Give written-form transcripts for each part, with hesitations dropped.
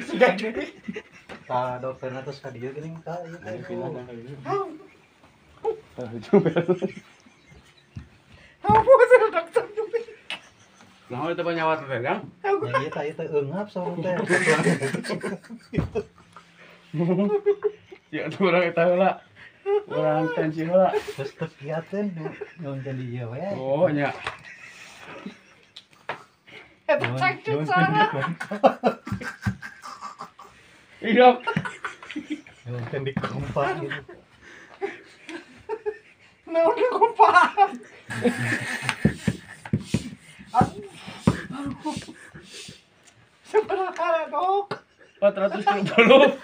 Siga Jumik. Ka dokterna tos ka dieu geuning ka ieu teh. Apa sih dokter Jumik? Nah, itu nyawa teh, Kang. Ya ieu teh ieu teh eungap saurang teh. Ya tuh urang eta heula. Urang tensi heula. Terus teu kiateun nyonten di ieu we. Oh nya. Eta cangcut sarah. Iya. Nyonten di kompa gitu. Naon di kompa? Aduh. Seberapa dok? 430.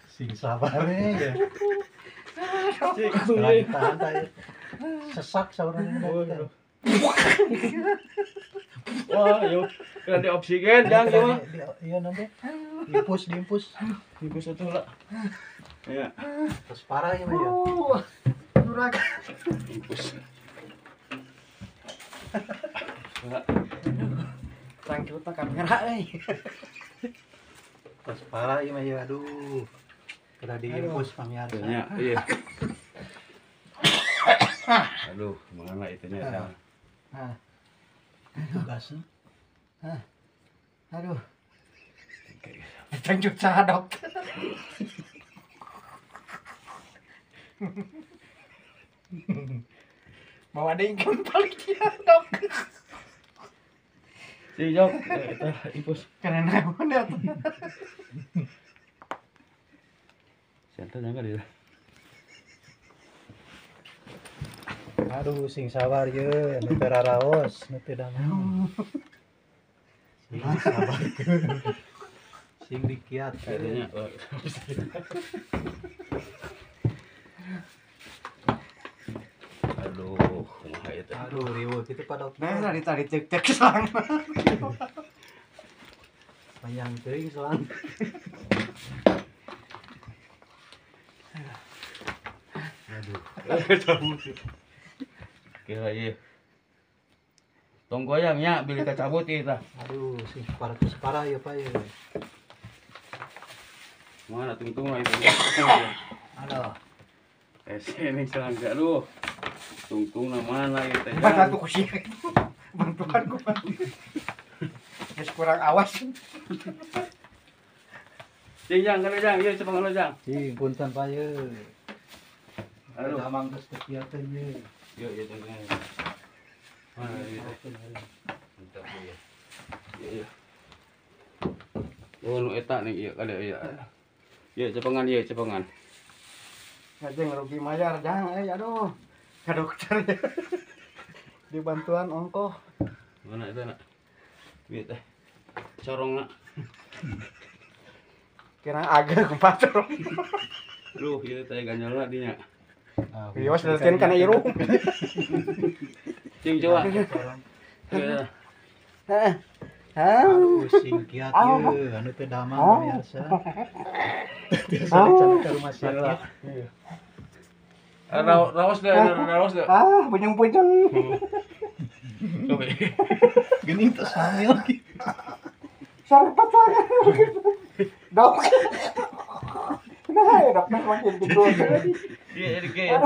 Sing sabar ya. Sing tahan teh. Sesak saurang. Wah, yo ganti oksigen jang ieu mah. Iya nanti. Diimpus, diimpus. Diimpus atuh lah. Ya. Terus parah ya mah ya. Durag. Infus. Tangkil teh kamera euy. Terus parah ieu mah ya aduh. Udah diimpus pamiarsa. Iya, iya. Aduh, mana itunya ya. Nah. Tugasnya. Hah. Aduh. Cangcut saha dokter. Mau ada yang kembali dia dok. Si jok, eta infus. Karena naon ya. Santai jangan dia. Aduh, sing sabar ye, nu teu raraos, nu teu damang. Sing sabar. Sing dikiat kayaknya. Aduh, kumaha ieu teh. Aduh, riweuh kitu Pak Dokter. Nah, tadi cek-cek selang. Panjang teuing selang. Aduh. Kira ieu. Tong goyang nya bilih kacabut ieu tah. Aduh, sing parah parah ya Pak ya. Mana tungtung mah itu. Aduh. Ini selang aduh. Tungtung na mana ieu teh. Bantu ku sih. Bantuan ku. Geus kurang awas. Cing jang kana jang, ieu cepeng anu jang. Cing punten Pak ye. Aduh, damang geus teu kiateun ye. Yuk, yuk, yuk. Mana ini? Mantap ya. Iya, iya. Oh, nu eta nih, iya kada iya. Iya, cepengan, iya, cepengan. Ngajeng rugi mayar jang, aduh. Ka dokter ya. Dibantuan ongkoh. Mana itu, nak? Duit teh. Corong, nak. Kira agak kumaha corong. Aduh, ieu teh ganjalna dinya. Wios leukeun kana irung. Cing coba. Heeh. Aduh, sing kiat ye, anu teu damang pemirsa. Biasa dicari ke rumah sakit. Iya. Raos deh, raos deh. Ah, bunjung-bunjung. Coba. Geuning teh samil gitu. Sarpat banget. Dok. Nah, ya dokter makin gitu. Iya, iya.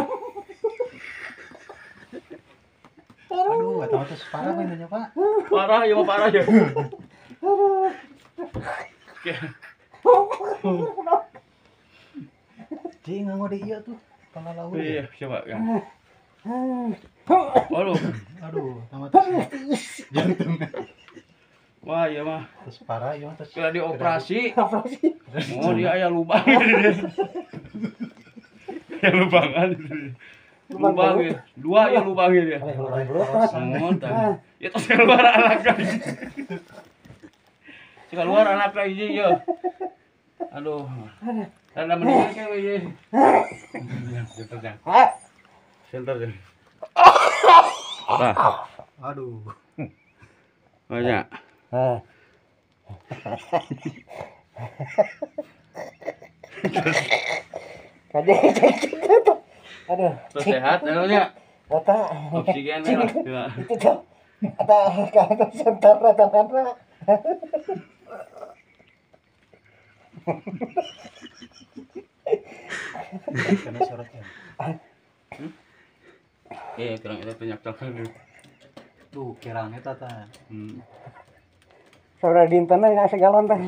Aduh, eta mah teh parah we nya, Pak. Parah ya, mah parah ya. Cing nganggo di ieu tuh, pangalaun. Iya, coba kan. Aduh, aduh, tamat jantung. Wah, iya mah. Terus parah iya mah terus. Kira dioperasi. Oh, dia aya lubang. Ya lubangan. Lubang ya. Dua ya lubangnya dia. Oh, ya terus keluar anak lagi. Keluar anak lagi ya. Aduh. Ada meninggal kayak ieu. Senter jang. Senter jang. Tah. Aduh. Banyak. Aduh. Terus sehat nya. Eta oksigen lah. Itu tuh. Eta ka senter eta. Karena sorotnya. Kurang itu banyak telepon. Tuh, kirang eta tah. Sabaraha dinten na segalon teh.